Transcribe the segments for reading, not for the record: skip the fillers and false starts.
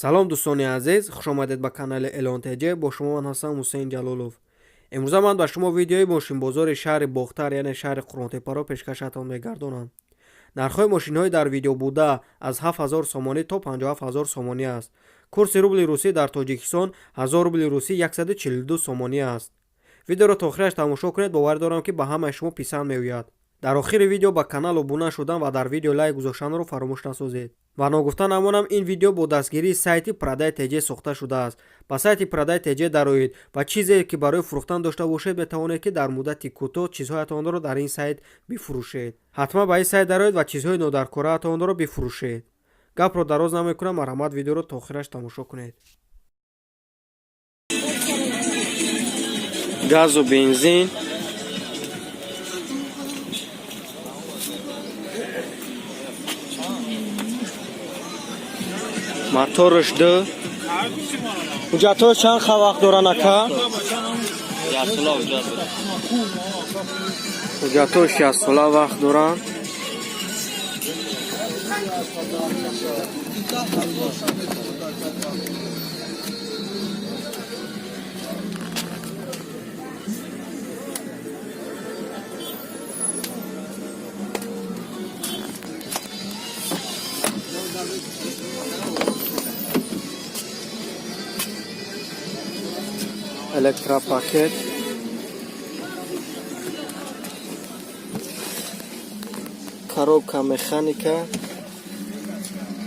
Салом, дӯстони азиз, хушомадед ба канали Элон ТЖ. Бо шумо ман ҳастам, Ҳусейн Ҷалолов. Имрӯза ман ба шумо видеои мошинбозори шаҳри Бохтар, яъне шаҳри Қурғонтеппаро пешкашатон мегардонам. Нархҳои мошинҳои дар видео буда аз 7000 сомонӣ то 57 000 сомонӣ аст. Курси рубли русӣ дар Тоҷикистон 1000 рубли русӣ 142 сомонӣ аст. Видеоро то охираш тамошо кунед, боварӣ дорам, ки ба ҳамаи шумо писанд меояд. Дар охири видео ба канал обуна шудан ва дар видео лайк гузоштанро фаромӯш насозед. Ва ногуфта намонам, ин видео бо дастгирии сайти Продай ТЖ сохта шудааст. Ба сайти Продай ТЖ дароед ва чизе ки барои фурӯхтан дошта бошед, метавонед, ки дар муддати кӯтоҳ чизҳоятонро дар ин сайт бифурӯшед. Ҳатман ба ин сайт дароед ва чизҳои нодаркораатонро бифурӯшед. Гапро дароз намекунам, марҳамат, видеоро то охираш тамошо кунед. Газу бензин. Моторш ду. Ҳуҷҷатҳо чанд вақт доранд, ака? Ҳуҷҷатҳо 6 сола вақт доранд. Электропакет, коробка механика,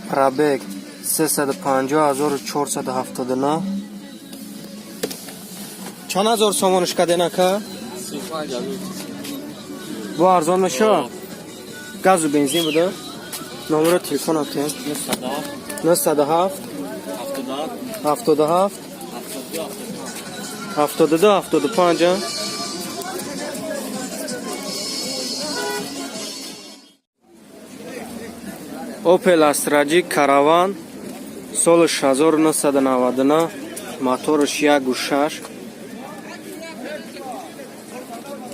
пробег 350 479. Чанд ҳазор сомониш каден, ака? Бо арзон мешавад. Газу бензин буда. Номеро телефон атен: 907 77 72 75. Опел Астра Ҷи Караван, соли 1999, моторш 1,6,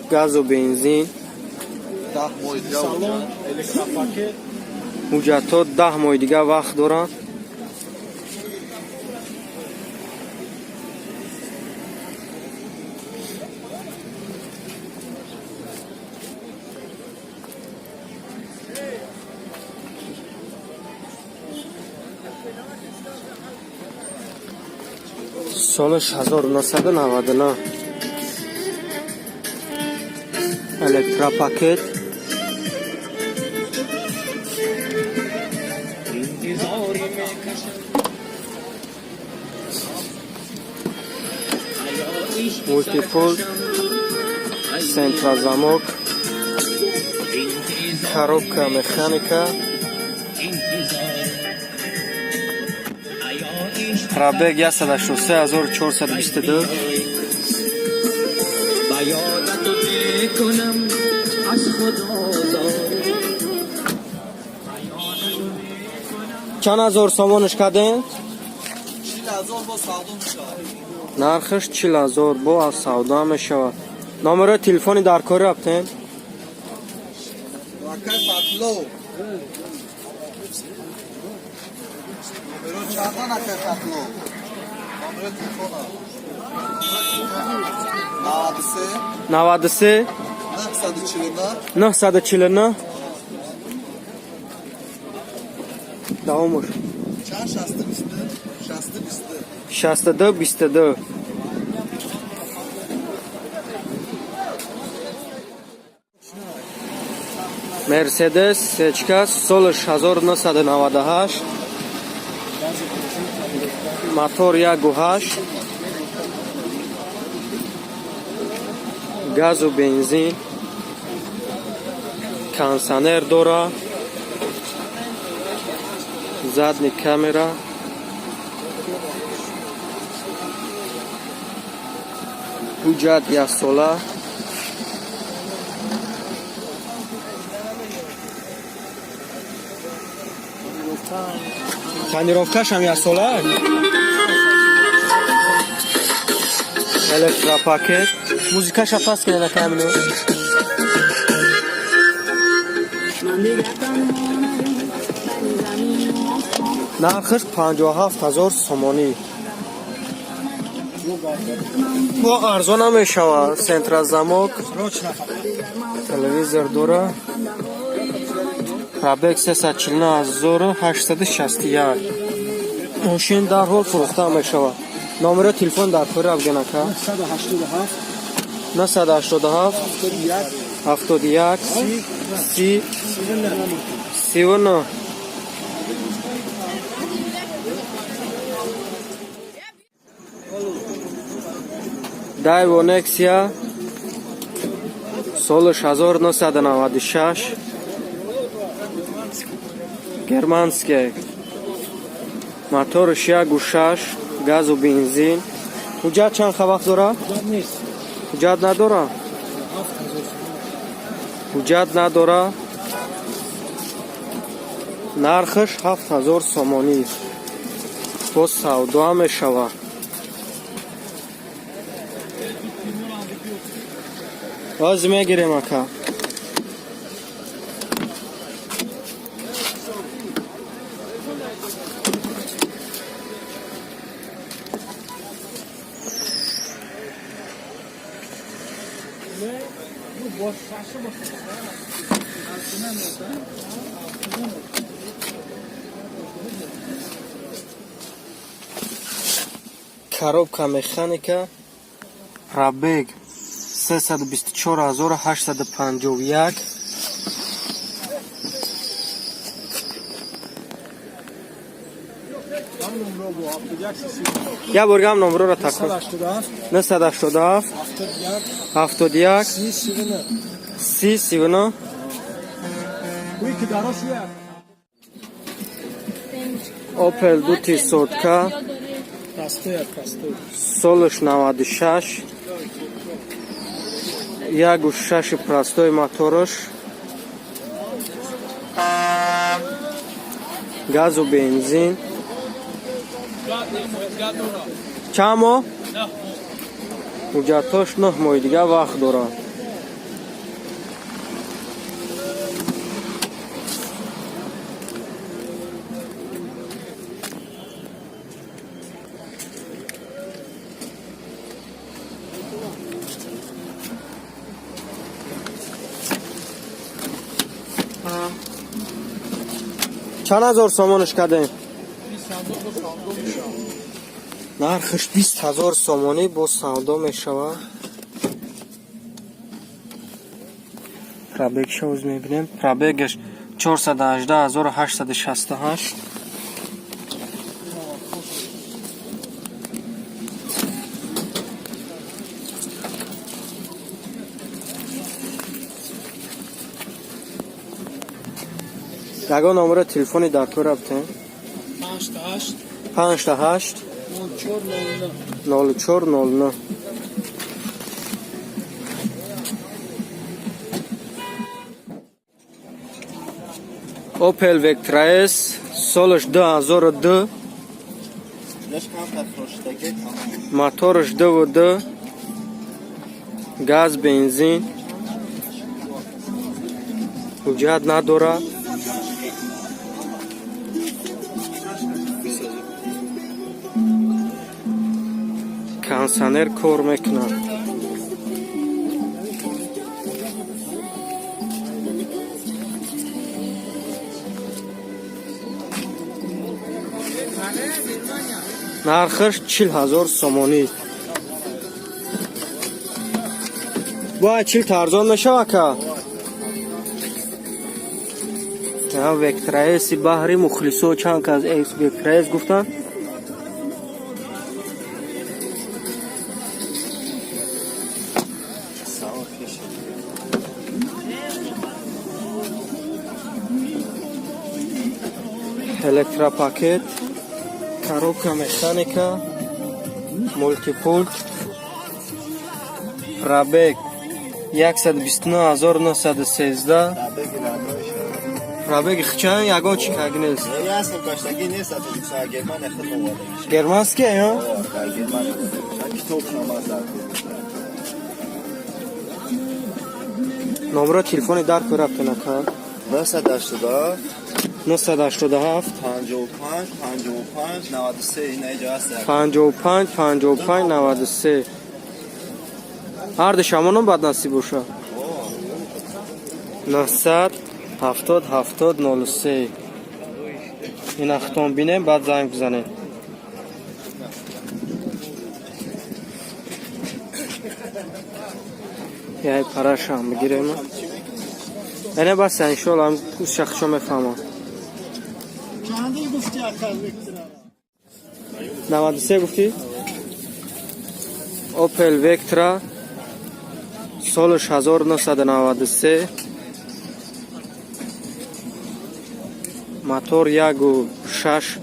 газу бензин. Ҳуҷҷатҳо 10 моҳи дигар вақт доранд. Соли 1999, электропакет. انتظاری میکشم Мультипульт, центрозамок, коробка механика, пробег 163 422. ба ёдат мекунам аз худо зори. Чанд ҳазор сомониш кардем? Нархаш 40 000, бо аз савдо мешавад. Номерои телефони дар корӣ рафтем. Акай Фатло. Номеро чандан, акай Фатло? Номеро телефона. 93 93 949 949. Давом бош. Чанд, 60 20 60 20. 62 22. Мерседес Сечка, соли 1998, мотор 1,8, газу бензин, кондитсионер дора, задний камера. Ҳуҷҷат яксола. Тонировкашам яксола. Электропакет. Музикаша паст кунед, камино. Нархаш 57 000 сомонӣ. Бо арзон намешавад. Центрозамок, телевизор дора. Пробег 349 861. Мошин дарҳол фурӯхта мешавад. Номеро телефон дар кори абген ака? 987 987 71 71 30 39. Дайво Нексия, солаш 1996, германский, моторш 1,6, газу бензин. Ҳуҷҷат чанд вақт дора? Нест. Ҳуҷҷат надора? Ҳуҷҷат надора. Нархаш 7000 сомонӣ. Боз савдоам мешавад. Боз мегирем, ака. Коробка механика, пробег 324 851. Як бор гам номроро такрор. 987 987 71 71 30 30 39. Уи ки дарош як. Опел дути сотка. Простой, простой. Солаш 96, 1,6 простой мотораш, газу бензин. Чанд моҳ? Ҳуҷҷатҳош 9 моҳи дига вақт дорад. Чанд ҳазор сомонаш кардем? Нархаш 20 000 сомонӣ, боз савдо мешавад. Пробегша оз мебинем. Пробегаш 418 868. Ягон номеро телефони дар кор рафтем? 5 8. 5 8. 04 09. 04 09. Opel Vectra S, солаш 2002, мотораш 2,2, газ, бензин. Ҳуҷҷат надорад. Кондитсионер кор мекунад. Нархаш 40 000 сомонӣ. Бо 40 арзон мешава, ака? Вектраэси баҳри мухлисо. Чанд кас Вектраэс гуфтанд. Электропакет, коробка механика, мультипульт, пробег 129 913. Пробеги хчан ягон чи каг нест. Германский, а? Номро телефони дар ку рафтен, ака? 987. 987 55 55 93 ина иҷо ҳаст. 55 55 93. Ҳар душамонам баднасиб боша. 970 70 03. Ина хитон бинем, баъд занг бизанем. Яй парашам бигирем. Эне бас, иншоалло ҳам шахшо мефаҳмам. Чанде гуфти ака Вектра? 93 гуфтӣ? Opel Vectra, солаш 1993, мотор 1,6,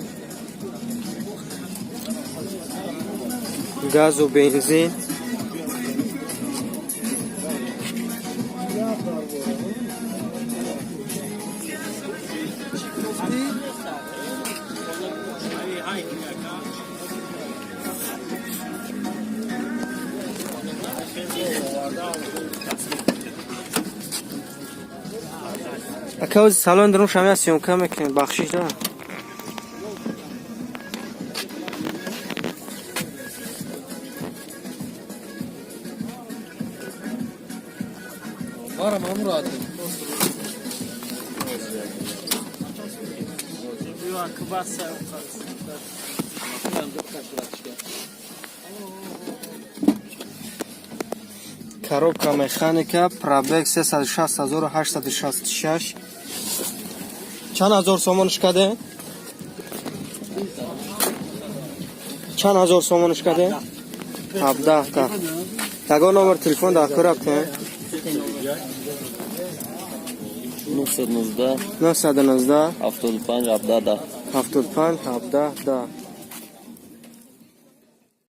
газу бензин. Ака, ози салон дарун шами съёмка мекунем, бахшиш да. Барам амурат. Коробка механика, пробег 360866. Чанд ҳазор сомониш каде? Чанд ҳазор сомониш каде? 17 та. Ягон номер телефон дар кор рафтем? 919 919 75 17 10. 75 17 10.